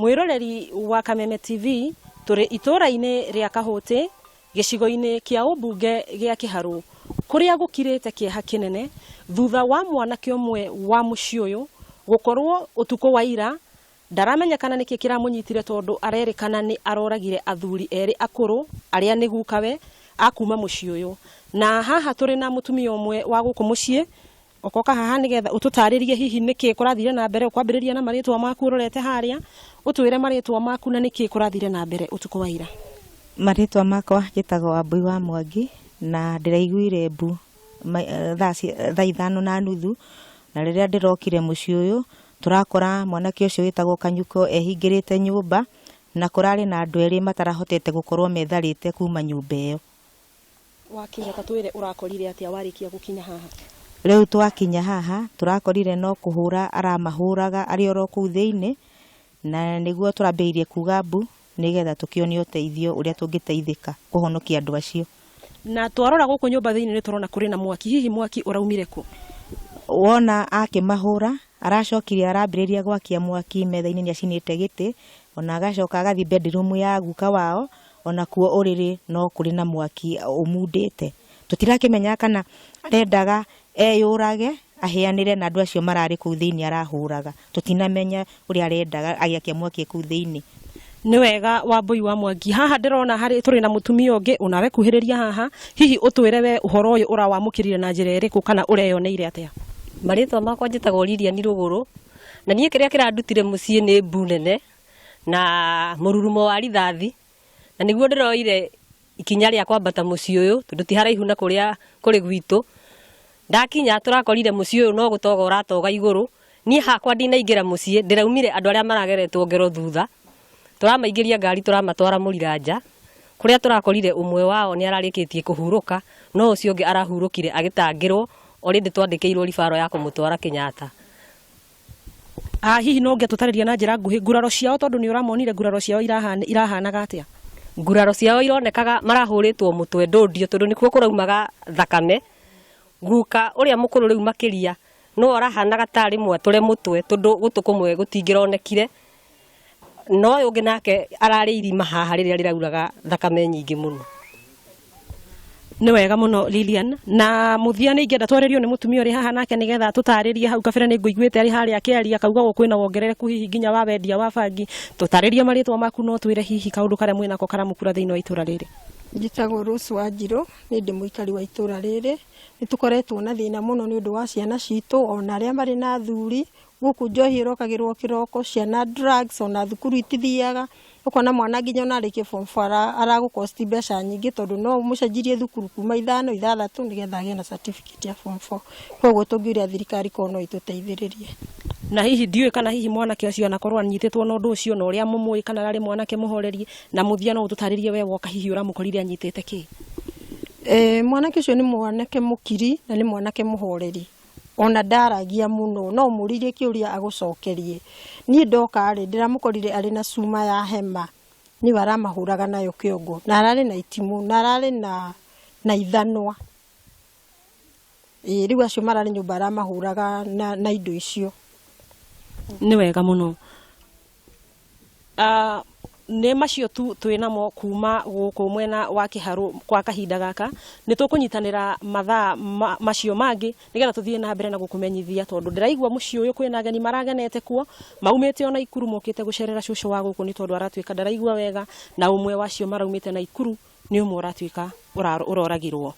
Mwĩroreri wa Kameme TV, tũrĩ itũũra-inĩ rĩa Kahũtĩ, gĩcigo-inĩ kĩa ũmbunge gĩa Kĩharũ, kũrĩa gũkirĩte kĩeha kĩnene thutha wa mwanake ũmwe wa mũciĩ ũyũ gũkorwo ũtukũ wa ira ndaramenyekana nĩkĩ kĩramũnyitire tondũ arerĩkana nĩ aroragire athuri erĩ akũrũ arĩa nĩ gukawe a kuma mũciĩ ũyũ. Na haha tũrĩ na mũtumia ũmwe wa gũkũ mũciĩ Ũkoka haha nĩgetha ũtũtarĩrie hihi nĩkĩ kũrathire na mbere, ũkwambĩrĩria na marĩtwa maku ũrorete harĩa, ũtwĩre marĩtwa maku na nĩkĩ kũrathire na mbere ũtukũ wa ira. Marĩtwa makwa njĩtagwo Wambui wa Mwangi na ndĩraiguire mbu thaa 5:30 na rĩrĩa ndĩrokire mũciĩ ũyũ tũrakora mwanake ũcio wĩtagwo Kanyuko ehingĩrĩte nyũmba na kũrarĩ na andũ erĩ matarahotete gũkorwo metharĩte kuma nyũmba ĩyo. Wakinya ta twĩre ũrakorire atĩa warĩkia gũkinya haha? Rĩu twakinya haha tũrakorire no kũhũra aramahũraga arĩ oro kũu thĩinĩ, na nĩguo tũrambĩrĩirie kuga mbu nĩgetha tũkĩone ũteithio ũrĩa tũngĩteithĩka kũhonokia andũ acio. Na twarora gũkũ nyũmba thĩinĩ nĩ tũrona kũrĩ na mwaki, hihi mwaki ũraumire kũ? Wona akĩmahũra aracokire arambĩrĩria gwakia mwaki metha-inĩ nĩ acinĩte gĩtĩ, ona agacoka agathiĩ bedroom ya guka wao Ona kuo ũrĩrĩ no kũrĩ na mwaki ũmundĩte. Tũtirakĩmenya kana arendaga eyũrage ahĩanĩre na andũ acio mararĩ kũu thĩinĩ arahũraga. Tũtinamenya ũrĩa arendaga agĩakia mwaki e kũu thĩinĩ. Nĩ wega Wambũi wa Mwangi. Haha ndĩrona harĩ tũrĩ na mũtumia ũngĩ onawe kuhĩrĩria haha. Hihi ũtwĩre we ũhoro ũyũ ũrawamũkĩrire na njĩra ĩrĩkũ kana ũreyoneire atĩa? Marĩtwa makwa njĩtagwo Lilian Rũgũrũ, na niĩ kĩrĩa kĩrandutire mũciĩ nĩ mbu nene. Na mũrurumo wa rithathi, na nĩguo ndĩroire ikinya rĩa kwambata mũciĩ ũyũ tondũ ti haraihu na kũrĩa kũrĩ gwitũ. Ndakinya tũrakorire mũciĩ ũyũ no gũtoga ũratoga igũrũ, niĩ hakwa ndinaingĩra mũciĩ ndĩraumire andũ arĩa marageretwo ngero thutha, tũramaingĩria ngari tũramatwara Mũriranja, kũrĩa tũrakorire ũmwe wao nĩ ararĩkĩtie kũhurũka, no ũcio ũngĩ arahurũkire agĩtangĩrwo, already twandĩkĩirwo ribaro ya kũmũtwara Kenyatta. Ah, hihi no ũngĩatũtarĩria na njĩra nguhĩ nguraro ciao tondũ nĩ ũramonire nguraro ciao irahanaga atĩa? Nguraro ciao ironekaga marahũrĩtwo mũtwe ndũndio tondũ nĩkuo kũraumaga thakame. Guka ũrĩa mũkũrũ rĩu makĩria no arahanaga tarĩ mwatũre mũtwe tondũ gũtũ kũmwe gũtingĩronekire. Na ũyũ ũngĩ nake ararĩ irima haha rĩrĩa rĩrauraga thakame nyingĩ mũno. Nĩ wega mũno Lilian, na mũthia nĩ ingĩenda twarĩrio nĩ mũtumia ũrĩ haha nake nĩgetha tũtarĩrie hau kabere nĩ ngũiguĩte arĩ harĩa akĩaria akauga gũkũ kwĩna wongerereku hihi nginya wa wendia wa bangi. Tũtarĩrie marĩtwa maku no twĩre hihi kaũndũ karĩa mwĩnako karamũkura thĩinĩ wa itũra rĩrĩ. Njĩtagwo Rose Wanjirũ, niĩ ndĩ mũikari wa itũra rĩrĩ. Nĩ tũkoretwo na thĩna mũno nĩ ũndũ wa ciana citũ ona arĩa marĩ na athuri Gũkũ njohi ĩrokagĩrwo kĩroko, ciana drugs, ona thukuru itithiaga, ũkona mwana nginya ona arĩkie form four aragũ cost mbeca nyingĩ tondũ no ũmũcenjirie thukuru kuma ithano, ithathatũ nĩgetha agĩe na certificate ya form four. Koguo tũngĩũria thirikari korwo no ĩtũteithĩrĩrie. Na hihi ndiũĩ kana hihi mwanake ũcio anakorwo anyitĩtwo na ũndũ ũcio na ũrĩa mũmũĩ kana ararĩ mwanake mũhoreri, na mũthia no ũtũtarĩrie we woka hihi ũramũkorire anyitĩte kĩ? Mwanake ũcio nĩ mwanake mũkiri na nĩ mwanake mũhoreri. Ona ndaragia mũno, no ũmũririe kĩũria agũcokerie. Niĩ ndoka-rĩ, ndĩramũkorire arĩ na cuma ya hema, nĩyo aramahũraga nayo kĩongo, na ararĩ na itimũ, na ararĩ na na ithanwa. Ĩĩ rĩu acio mararĩ nyũmba aramahũraga na na indo icio. Nĩ wega mũno. Ah, nĩ macio tu twĩ namo kuma gũkũ mwena wa Kĩharũ kwa kahinda gaka. Nĩ tũkũnyitanĩra mathaa macio mangĩ nĩgetha tũthiĩ na mbere na gũkũmenyithia tondũ ndĩraigua mũciĩ ũyũ kwĩna ageni maragenete kuo maumĩte o Naikuru mokĩte gũcerera cũcũ wa gũkũ nĩ tondũ aratuĩka ndaraigua wega, na ũmwe wacio maraumĩte Naikuru nĩ ũmwe ũratuĩka ũroragirwo.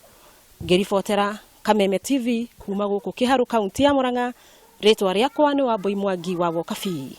Ngĩribotera Kameme TV kuma gũkũ Kĩharũ kaunti ya Murang'a, rĩtwa rĩakwa nĩ Wambui Mwangi wa Wokabi.